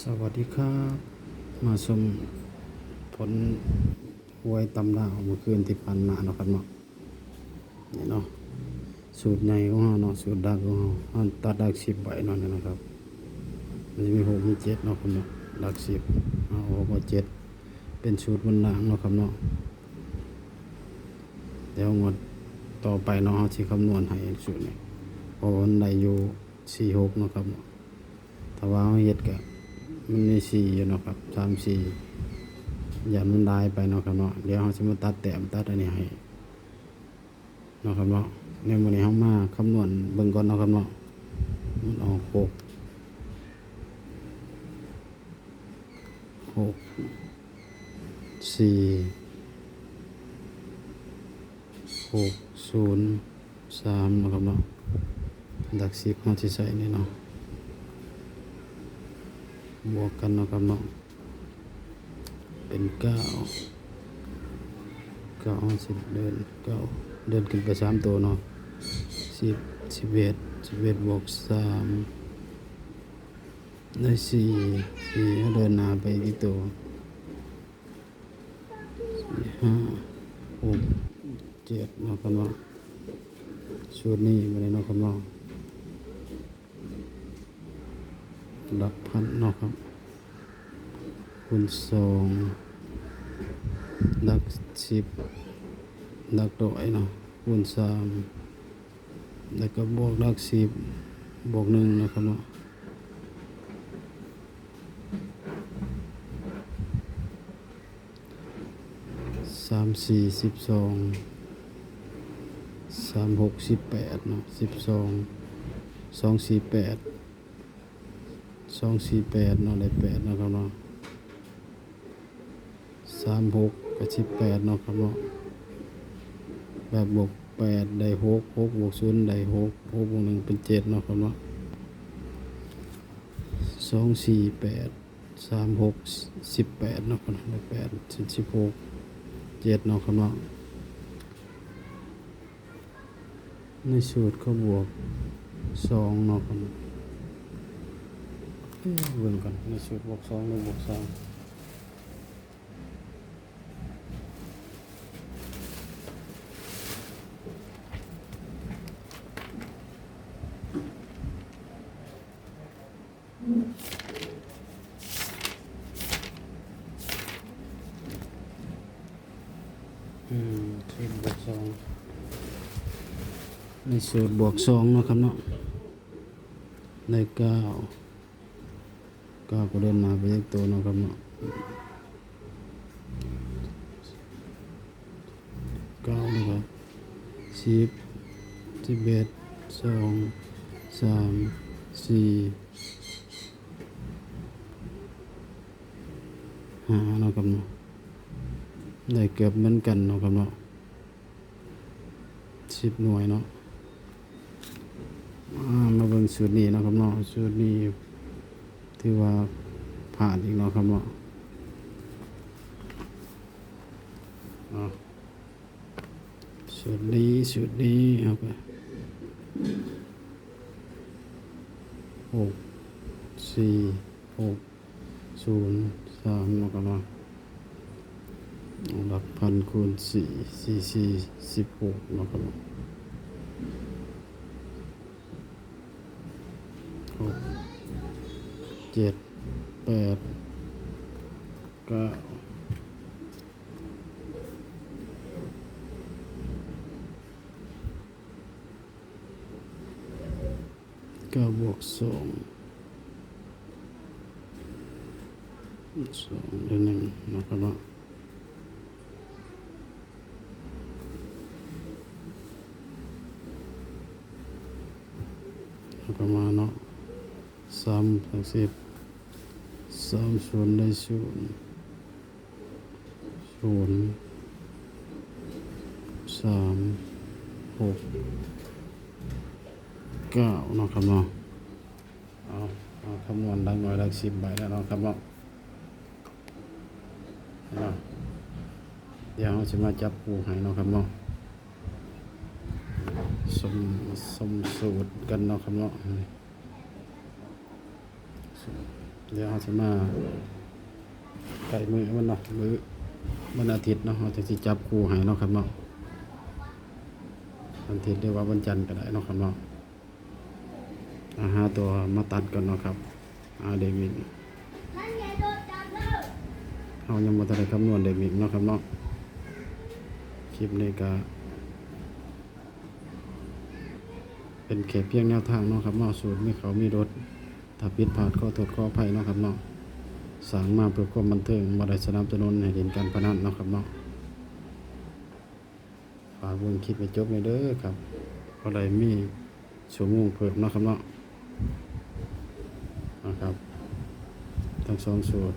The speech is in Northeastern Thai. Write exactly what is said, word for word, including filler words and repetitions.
สวัสดีครับ มาชมผลหวยตำราเมื่อคืนที่ผ่านมาเนาะครับเนาะ นี่เนาะ สูตรใหญ่ของเราเนาะ สูตรดักของเรา เราตัดดักสิบใบเนาะ นี่นะครับ มันจะมีหกมีเจ็ดเนาะครับเนาะ ดักสิบ เอาหกมาเจ็ด เป็นสูตรบนล่างเนาะครับเนาะ เดี๋ยวงวดต่อไปเนาะ เราสิคำนวณให้สูตรนี้ เพราะว่ามันได้อยู่สี่หกเนาะครับเนาะ ถ้าว่าเราเฮ็ดก็ มันมีสี่อยู่เนาะครับ สามสี่ ย่านมันหลายไปเนาะครับเนาะ เดี๋ยวเราสิมาตัดแต้มตัดอันนี้ให้เนาะครับเนาะ ในมื้อนี้เรามาคำนวณเบิ่งก่อนเนาะครับเนาะ มันออกหก หก สี่ หก ศูนย์ สาม เนาะครับเนาะ ดักสิบเราสิใส่นี่เนาะ บวกกันเนาะครับเนาะ เป็นเก้า เก้า สิบ เดิน เก้า เดินขึ้นไปสามตัวเนาะ สิบ สิบเอ็ด สิบเอ็ด บวก สาม ได้ สี่ สี่ เราเดินหน้าไปกี่ตัว ห้า หก เจ็ด เนาะครับเนาะ สูตรนี้มาเลยเนาะครับเนาะ หลักพันเนาะครับ คูณสอง หลักสิบ หลักร้อยเนาะ คูณสาม แล้วก็บวกหลักสิบ บวกหนึ่งนะครับเนาะ สามสี่ สิบสอง สามหก สิบแปดเนาะ สิบสอง สองสี่แปด สองสี่แปดเนาะ ได้แปดเนาะครับเนาะ สามหก กับ สิบแปดเนาะครับเนาะ แปด บวก แปด ได้ หก หก บวก ศูนย์ ได้ หก หก บวก หนึ่ง เป็น เจ็ดเนาะครับเนาะ สองสี่แปด สามหก สิบแปดเนาะครับเนาะ ได้ แปด สิบ สิบหก เจ็ดเนาะครับเนาะ ในสูตรเขาบวก สองเนาะครับเนาะ เอ๊ะ เบิ่งก่อน ในสูตรบวก สอง หรือบวก สาม อืม สูตรบวก สอง ในสูตรบวก สองเนาะครับเนาะ ได้ เก้า เก้า ก็เดินหน้าไปอีกตัวเนาะครับเนาะ เก้า นะครับ สิบ สิบเอ็ด สอง สาม สี่ ห้าเนาะครับเนาะ ได้เกือบเหมือนกันเนาะครับเนาะ สิบหน่วยเนาะ อ่า มาเบิ่งสูตรนี้เนาะครับเนาะ สูตรนี้ถือว่าพลาดอีกเนาะครับเนาะ อ่า สูตรนี้ สูตรนี้ เอาไป หก สี่ หก ศูนย์ สาม เนาะครับเนาะ หลักพันคูณ สี่ สี่ สี่ สิบหก เนาะครับเนาะ หก เจ็ด แปด เก้า เก้า บวก สอง สอง ได้ หนึ่ง นะครับเนาะ แล้วก็มาเนาะ สาม หลักสิบ สาม ศูนย์ ได้ ศูนย์ ศูนย์ สาม หก เก้า เนาะครับเนาะ เอา เอาคำนวณหลักหน่วยหลักสิบใบแล้วเนาะครับเนาะ เนาะ เดี๋ยวเราจะมาจับคู่ให้เนาะครับเนาะ สม สมสูตรกันเนาะครับเนาะ เดี๋ยวเราจะมาใกล้มื้อมันเนาะ มื้อวันอาทิตย์เนาะ เราจะสิจับคู่ให้เนาะครับเนาะ วันอาทิตย์หรือว่าวันจันทร์ก็ได้เนาะครับเนาะ อาหาตัวมาตัดก่อนเนาะครับ อาเดวิด เฮายังบ่ทันได้คำนวณเดวิดเนาะครับเนาะ คลิปนี้ก็ เป็นแค่เพียงแนวทางเนาะครับเนาะ สูตรมีเขามีรถ ถ้าผิดพลาดขอโทษขออภัยเนาะครับเนาะ สร้างมาเพื่อความบันเทิง บ่ได้สนับสนุนให้เล่นการพนันเนาะครับเนาะ ฝากเบิ่งคลิปให้จบเลยเด้อครับ พอได้มีชั่วโมงเพิ่มเนาะครับเนาะ นะครับ ทั้งสองสูตร